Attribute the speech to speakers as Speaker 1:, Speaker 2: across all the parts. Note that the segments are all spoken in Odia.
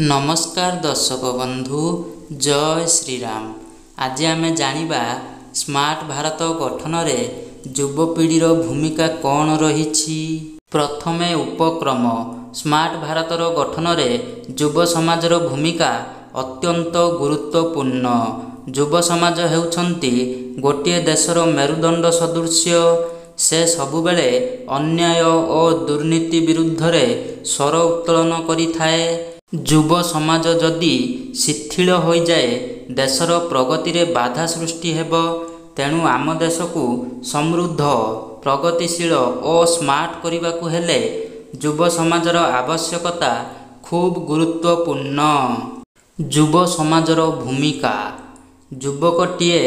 Speaker 1: ନମସ୍କାର ଦର୍ଶକ ବନ୍ଧୁ, ଜୟ ଶ୍ରୀରାମ। ଆଜି ଆମେ ଜାଣିବା ସ୍ମାର୍ଟ ଭାରତ ଗଠନରେ ଯୁବପିଢ଼ିର ଭୂମିକା କ'ଣ ରହିଛି। ପ୍ରଥମେ ଉପକ୍ରମ। ସ୍ମାର୍ଟ ଭାରତର ଗଠନରେ ଯୁବ ସମାଜର ଭୂମିକା ଅତ୍ୟନ୍ତ ଗୁରୁତ୍ୱପୂର୍ଣ୍ଣ। ଯୁବ ସମାଜ ହେଉଛନ୍ତି ଗୋଟିଏ ଦେଶର ମେରୁଦଣ୍ଡ ସଦୃଶ୍ୟ। ସେ ସବୁବେଳେ ଅନ୍ୟାୟ ଓ ଦୁର୍ନୀତି ବିରୁଦ୍ଧରେ ସ୍ୱର ଉତ୍ତୋଳନ କରିଥାଏ। ଯୁବ ସମାଜ ଯଦି ଶିଥିଳ ହୋଇଯାଏ, ଦେଶର ପ୍ରଗତିରେ ବାଧା ସୃଷ୍ଟି ହେବ। ତେଣୁ ଆମ ଦେଶକୁ ସମୃଦ୍ଧ, ପ୍ରଗତିଶୀଳ ଓ ସ୍ମାର୍ଟ କରିବାକୁ ହେଲେ ଯୁବ ସମାଜର ଆବଶ୍ୟକତା ଖୁବ୍ ଗୁରୁତ୍ୱପୂର୍ଣ୍ଣ। ଯୁବ ସମାଜର ଭୂମିକା। ଯୁବକଟିଏ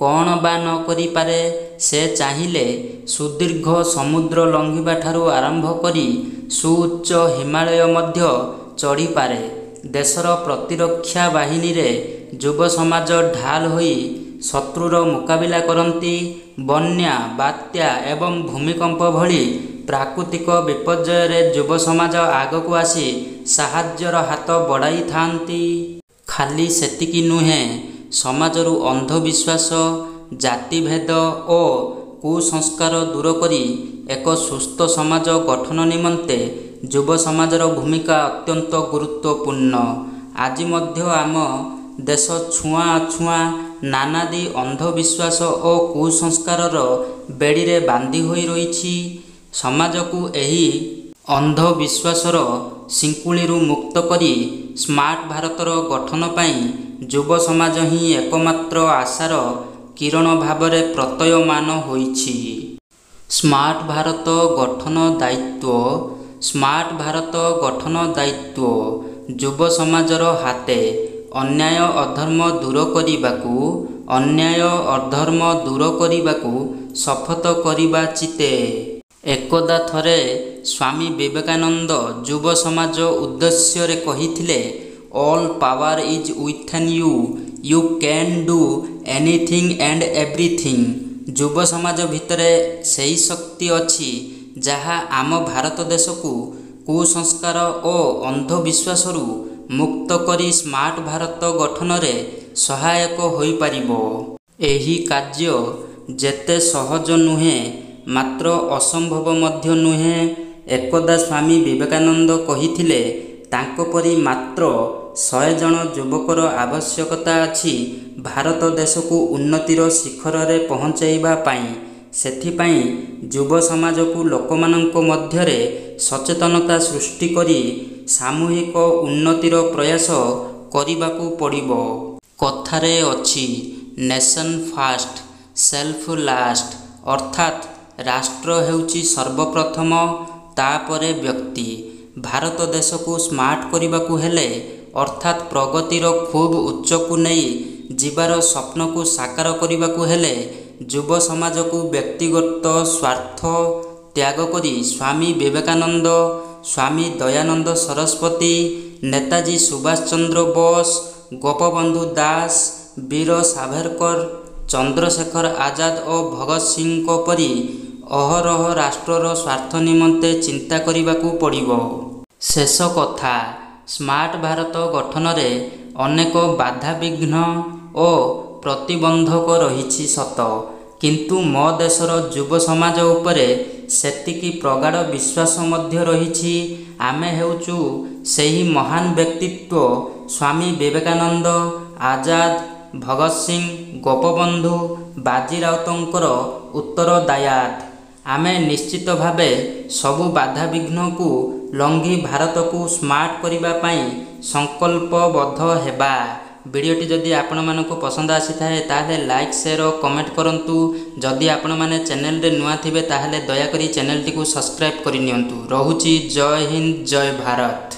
Speaker 1: କ'ଣ ବା ନ କରିପାରେ? ସେ ଚାହିଁଲେ ସୁଦୀର୍ଘ ସମୁଦ୍ର ଲଙ୍ଘିବା ଠାରୁ ଆରମ୍ଭ କରି ସୁଉଚ୍ଚ ହିମାଳୟ ମଧ୍ୟ ଚଢ଼ିପାରେ। ଦେଶର ପ୍ରତିରକ୍ଷା ବାହିନୀରେ ଯୁବ ସମାଜ ଢାଲ ହୋଇ ଶତ୍ରୁର ମୁକାବିଲା କରନ୍ତି। ବନ୍ୟା, ବାତ୍ୟା ଏବଂ ଭୂମିକମ୍ପ ଭଳି ପ୍ରାକୃତିକ ବିପର୍ଯ୍ୟୟରେ ଯୁବ ସମାଜ ଆଗକୁ ଆସି ସାହାଯ୍ୟର ହାତ ବଢ଼ାଇଥାନ୍ତି। ଖାଲି ସେତିକି ନୁହେଁ, ସମାଜରୁ ଅନ୍ଧବିଶ୍ୱାସ, ଜାତିଭେଦ ଓ କୁସଂସ୍କାର ଦୂର କରି ଏକ ସୁସ୍ଥ ସମାଜ ଗଠନ ନିମନ୍ତେ ଯୁବ ସମାଜର ଭୂମିକା ଅତ୍ୟନ୍ତ ଗୁରୁତ୍ୱପୂର୍ଣ୍ଣ। ଆଜି ମଧ୍ୟ ଆମ ଦେଶ ଛୁଆଁ ଅଛୁଆଁ, ନାନାଦି ଅନ୍ଧବିଶ୍ୱାସ ଓ କୁସଂସ୍କାରର ବେଡ଼ିରେ ବାନ୍ଧି ହୋଇ ରହିଛି। ସମାଜକୁ ଏହି ଅନ୍ଧବିଶ୍ୱାସର ଶିଙ୍କୁଳିରୁ ମୁକ୍ତ କରି ସ୍ମାର୍ଟ ଭାରତର ଗଠନ ପାଇଁ ଯୁବ ସମାଜ ହିଁ ଏକମାତ୍ର ଆଶାର କିରଣ ଭାବରେ ପ୍ରତୀୟମାନ ହୋଇଛି। ସ୍ମାର୍ଟ ଭାରତ ଗଠନ ଦାୟିତ୍ୱ। ସ୍ମାର୍ଟ ଭାରତ ଗଠନ ଦାୟିତ୍ୱ ଯୁବ ସମାଜର ହାତେ। ଅନ୍ୟାୟ ଅଧର୍ମ ଦୂର କରିବାକୁ, ଅନ୍ୟାୟ ଅଧର୍ମ ଦୂର କରିବାକୁ ଶପଥ କରିବା ଚିତ୍ତେ। ଏକଦା ଥରେ ସ୍ୱାମୀ ବିବେକାନନ୍ଦ ଯୁବ ସମାଜ ଉଦ୍ଦେଶ୍ୟରେ କହିଥିଲେ, "All power is within you, you can do anything and everything." ଯୁବ ସମାଜ ଭିତରେ ସେହି ଶକ୍ତି ଅଛି, ଯାହା ଆମ ଭାରତ ଦେଶକୁ କୁସଂସ୍କାର ଓ ଅନ୍ଧବିଶ୍ୱାସରୁ ମୁକ୍ତ କରି ସ୍ମାର୍ଟ ଭାରତ ଗଠନରେ ସହାୟକ ହୋଇପାରିବ। ଏହି କାର୍ଯ୍ୟ ଯେତେ ସହଜ ନୁହେଁ, ମାତ୍ର ଅସମ୍ଭବ ମଧ୍ୟ ନୁହେଁ। ଏକଦା ସ୍ୱାମୀ ବିବେକାନନ୍ଦ କହିଥିଲେ, ତାଙ୍କ ପରି ମାତ୍ର 100 ଜଣ ଯୁବକର ଆବଶ୍ୟକତା ଅଛି ଭାରତ ଦେଶକୁ ଉନ୍ନତିର ଶିଖରରେ ପହଞ୍ଚାଇବା ପାଇଁ। ସେଥିପାଇଁ ଯୁବ ସମାଜକୁ ଲୋକମାନଙ୍କ ମଧ୍ୟରେ ସଚେତନତା ସୃଷ୍ଟି କରି ସାମୂହିକ ଉନ୍ନତିର ପ୍ରୟାସ କରିବାକୁ ପଡ଼ିବ। କଥାରେ ଅଛି, ନେସନ୍ ଫାଷ୍ଟ, ସେଲ୍ଫ ଲାଷ୍ଟ। ଅର୍ଥାତ୍ ରାଷ୍ଟ୍ର ହେଉଛି ସର୍ବପ୍ରଥମ, ତା'ପରେ ବ୍ୟକ୍ତି। ଭାରତ ଦେଶକୁ ସ୍ମାର୍ଟ କରିବାକୁ ହେଲେ, ଅର୍ଥାତ୍ ପ୍ରଗତିର ଖୁବ୍ ଉଚ୍ଚକୁ ନେଇ ଯିବାର ସ୍ୱପ୍ନକୁ ସାକାର କରିବାକୁ ହେଲେ ଯୁବ ସମାଜକୁ ବ୍ୟକ୍ତିଗତ ସ୍ୱାର୍ଥ ତ୍ୟାଗ କରି ସ୍ୱାମୀ ବିବେକାନନ୍ଦ, ସ୍ୱାମୀ ଦୟାନନ୍ଦ ସରସ୍ୱତୀ, ନେତାଜୀ ସୁଭାଷ ଚନ୍ଦ୍ର ବୋଷ, ଗୋପବନ୍ଧୁ ଦାସ, ବୀର ସାଭରକର, ଚନ୍ଦ୍ରଶେଖର ଆଜାଦ ଓ ଭଗତ ସିଂହଙ୍କ ପରି ଅହରହ ରାଷ୍ଟ୍ରର ସ୍ୱାର୍ଥ ନିମନ୍ତେ ଚିନ୍ତା କରିବାକୁ ପଡ଼ିବ। ଶେଷ କଥା, ସ୍ମାର୍ଟ ଭାରତ ଗଠନରେ ଅନେକ ବାଧାବିଘ୍ନ ଓ ପ୍ରତିବନ୍ଧକ ରହିଛି ସତ, କିନ୍ତୁ ମୋ ଦେଶର ଯୁବ ସମାଜ ଉପରେ ସେତିକି ପ୍ରଗାଢ଼ ବିଶ୍ୱାସ ମଧ୍ୟ ରହିଛି। ଆମେ ହେଉଛୁ ସେହି ମହାନ ବ୍ୟକ୍ତିତ୍ୱ ସ୍ୱାମୀ ବିବେକାନନ୍ଦ, ଆଜାଦ, ଭଗତ ସିଂହ, ଗୋପବନ୍ଧୁ, ବାଜି ରାଉତଙ୍କର ଉତ୍ତରଦାୟାଦ। ଆମେ ନିଶ୍ଚିତ ଭାବେ ସବୁ ବାଧାବିଘ୍ନକୁ ଲଙ୍ଘି ଭାରତକୁ ସ୍ମାର୍ଟ କରିବା ପାଇଁ ସଂକଳ୍ପବଦ୍ଧ ହେବା। ଭିଡ଼ିଓଟି ଯଦି ଆପଣମାନଙ୍କୁ ପସନ୍ଦ ଆସିଥାଏ, ତାହେଲେ ଲାଇକ୍, ସେୟାର ଓ କମେଣ୍ଟ କରନ୍ତୁ। ଯଦି ଆପଣମାନେ ଚ୍ୟାନେଲରେ ନୂଆ ଥିବେ, ତାହେଲେ ଦୟାକରି ଚ୍ୟାନେଲଟିକୁ ସବସ୍କ୍ରାଇବ୍ କରିନିଅନ୍ତୁ। ରହୁଛି, ଜୟ ହିନ୍ଦ, ଜୟ ଭାରତ।